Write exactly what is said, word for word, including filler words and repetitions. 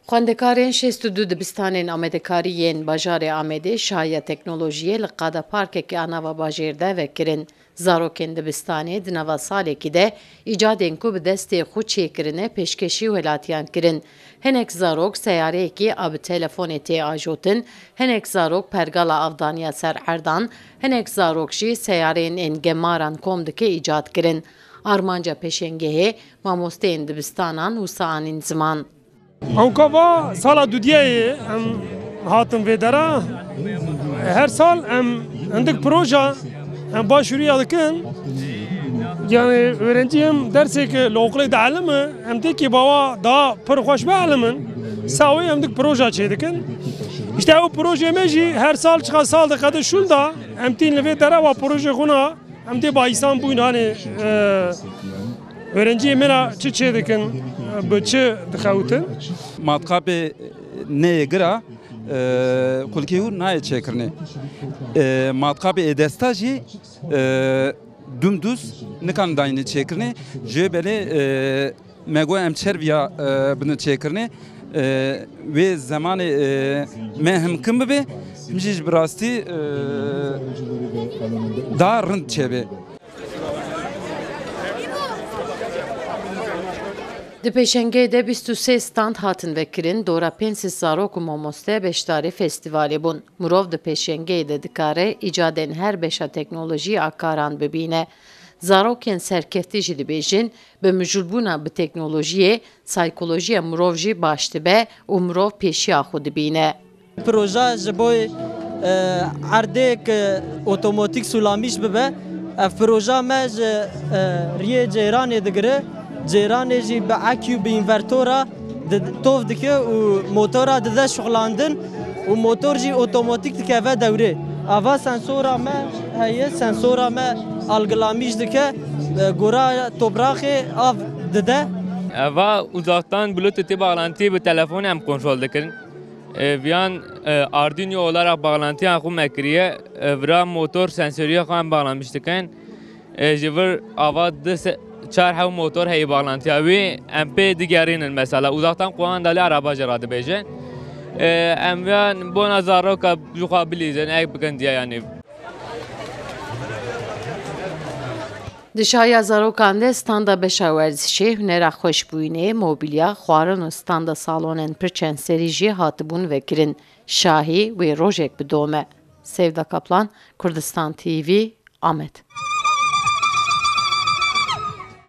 Xwendekarên şêst û du dibistanên amêdekarî yên bajarê Amêdê şahiya teknolojiyê li qada parkekî a nava bajêr de vekirin. Zarokên dibistanê di nava salekî de îcadên ku bi destê xwe çêkirine pêşkêşî welatiyan kirin. Hinek zarok seyareyekî a bi telefonê tê ajotin, hinek zarok pergala avdaniya ser erdan, hinek zarok jî seyareyên ên gemaran kom dike îcad kirin. Armanca pêşengehê mamosteyên dibistanan wisa anîn ziman. Ewka va sala dudiyeyê em hatin vê dera. Her sal em hindik proja em başûriya dikin. Yani öğrenciyim dersek li okulê dielime, em têkî bawa daha pir xweş bielimin. Sawê em dik proja çê dikin. İşte ew projê me jî her sal çiqa sal diqede şûl da, em tîn li vê dera wa projê xwe na. Em dê bayisan bûyn, hanê, e, öğrenciyê me ra çi çê dikin, e, bi çi dixewtin? Matkapê neyê gira, e, kulkê hûr nayê çêkirinê. E, matkapê ê desta jî, e, dûmdûz nikan dayînê çêkirinê. Ji wê belê, e, Me got em çerviya, e, bidin çêkirinê, e, wê zemanê, e, me himkin bibe, him jî ji bi rastî, e, daha rind çêbe. Di pêşengê de bîst û sê stand hatin vekirin, dora pênc sed zarok û mamoste beşdarê festîvalê bûn. Mirov di pêşengeyê de dikare îcadên her beşa teknolojiyê a karan bibîne. Zarokên serkeftî jî dibêjin, bi mijûlbûna bi teknolojiyê, saykolojiya mirov jî baş dibe û mirov pêşiya xwe dibîne. Proje ji bo, e, erdêk, e, otomatik sulamîş bibe. Ev proje me ji, e, riyê ceyranê digire. Ceyranê jî bi E Q, bi invertora di-, tov dike û motora dide şixulandin û motor jî otomatik dikeve dewrê. Ava sensora me heye, sensora me algilamîş dike, e, gora topraxê av dide. Eva uzaktan Bluetooth'ê bağlantıyı bi telefonê em kontrol dikin. E, viyan, e, Arduino olarak bağlantiyan xwe me kiriye, e, vira motor sensoriya xwe em bağlamış dikin. E, ji vir ava di se-, çar hew motor heye bağlantiya wê, em pê digerînin mesela. Uzaktan kuwan dalê araba jî radibêjin. E, em yan bona zaroka ji xwe bilîzin, ek bikin diye yanî. Di şahiya zarokan de standa beşa werzişê, hunera xweşbûyînê, mobilya, xwarin û standa salonên pir çendserî jî hatibûn vekirin. Şahî wê rojek bidome. Sevda Kaplan, Kurdistan T V, Amed.